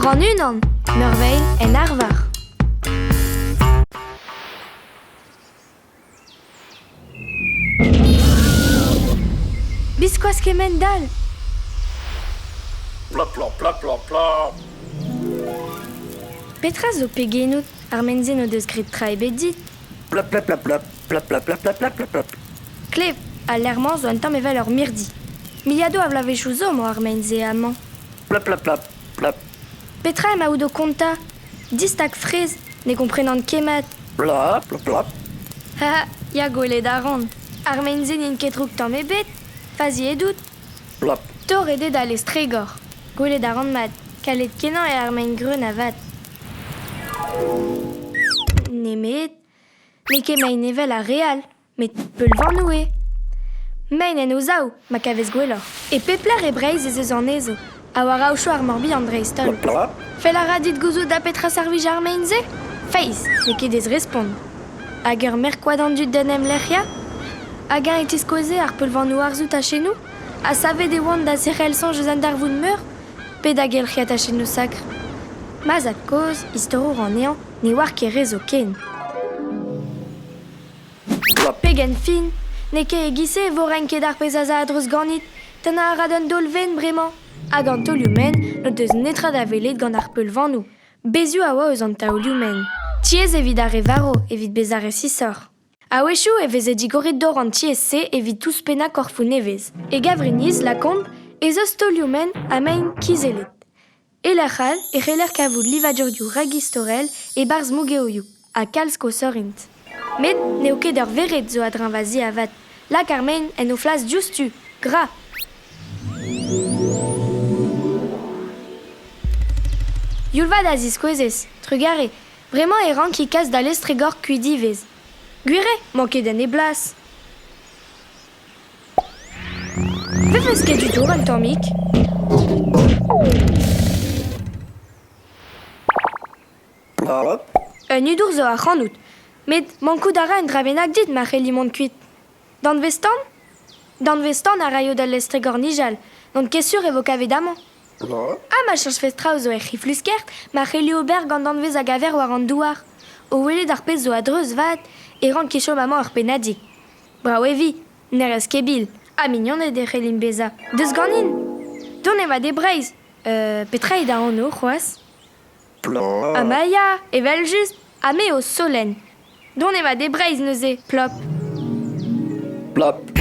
Rann unan, Meurvein en arvar. Biskoazh kemend-all ! Plop, plop, plop, plop, plop. Petra zo pegenout ar men-se n'o deus graet tra ebet dit? Plop, plop, plop, plop, plop, plop, plop, plop, plop, plop, plop. Klev, al lec'h-mañ zo un tamm evel ur mirdi. Miliadoù a vloavezhioù zo emañ ar mein-se amañ. Plop, plop, plop, plop. Petra emaout o kontañ? Distag fraezh, ne gomprenan ket mat. Plop, plop, plop. Ha, ya gwelet a ran. Ar mein-se n'int ket drouk tamm ebet. Faziet out. Plop. Torret eo da lestregor. Gwelet a ran mat. Kalet-kenañ eo ar mein-greun avat. Nemet n'eo ket mein evel ar re all, met peulvanoù eo. Mein en o sav, ma kavez gwelloc'h. E pep lec'h e Breizh ez eus anezho, ha war aochoù ar Morbihan dreist-holl. Fell a ra dit gouzout da petra servij ar mein-se? Feiz, n'eo ket aes respont. Hag ur merk-koad an dud d'en em lec'hiañ? Hag-eñ e tiskoueze ar peulvanoù arzoù tachennoù? Ha savet e oant da zerc'hel soñj eus an darvoud meur? Pe da gelc'hiañ tachennoù sakr? Ma zad-kozh, istorour anezhañ, ne oar ket re zoken. Pegen fin! N'eo ket e-giz-se e vo renket ar pezh az a a-dreuz ganit. Tennañ a ra d'un daol-vent bremañ. Hag an taolioù-maen n'o deus netra da welet gant ar peulvanoù. Bezioù a oa eus an taolioù-maen. Tiez evit ar re varv, evit bezañ resisoc'h. A-wechoù e veze digoret dor an tiez-se evit ouzhpennañ korfoù nevez. E Gavriniz, lakaomp, ez eus taolioù-maen ha mein kizellet. E lec'h all e c'heller kavout livadurioù ragistorel e-barzh mougevioù, ha kalz koshoc'h int. Met n'eo ket ur vered zo a-dreñv va zi avat. Lak ar mein en o flas diouzhtu, gra! Youl vat a ziskouezez, trugarez. Bremañ e ranki kas da lestr-egor kuit ivez. Gwir eo, 'mañ ket en e blas. Vefes ket du dour un tammig? Un hudour zo ac'hanout, met mankout a ra un dra bennak dit ma c'helli mont kuit. Danvez-tan? Danvez-tan a raio d'al lestr-egor nijal, n'on ket sur e vo kavet amañ. Ha ma cheñchfes traoù zo er c'heflusker, ma c'helli ober gant danvez a gaver war an douar. O welet ar pezh zo a-dreuz 'vat, e rank chom amañ ur pennadig. Brav e vi, ne rez ket bil, ha mignoned e c'hellimp bezañ. Deus ganin ! Dont emañ d'e Breizh. Petra eo da anv c'hoazh ? Ha ma ya, evel-just, ha me o solenn. Dont emañ d'e Breizh neuze, plop. Plop.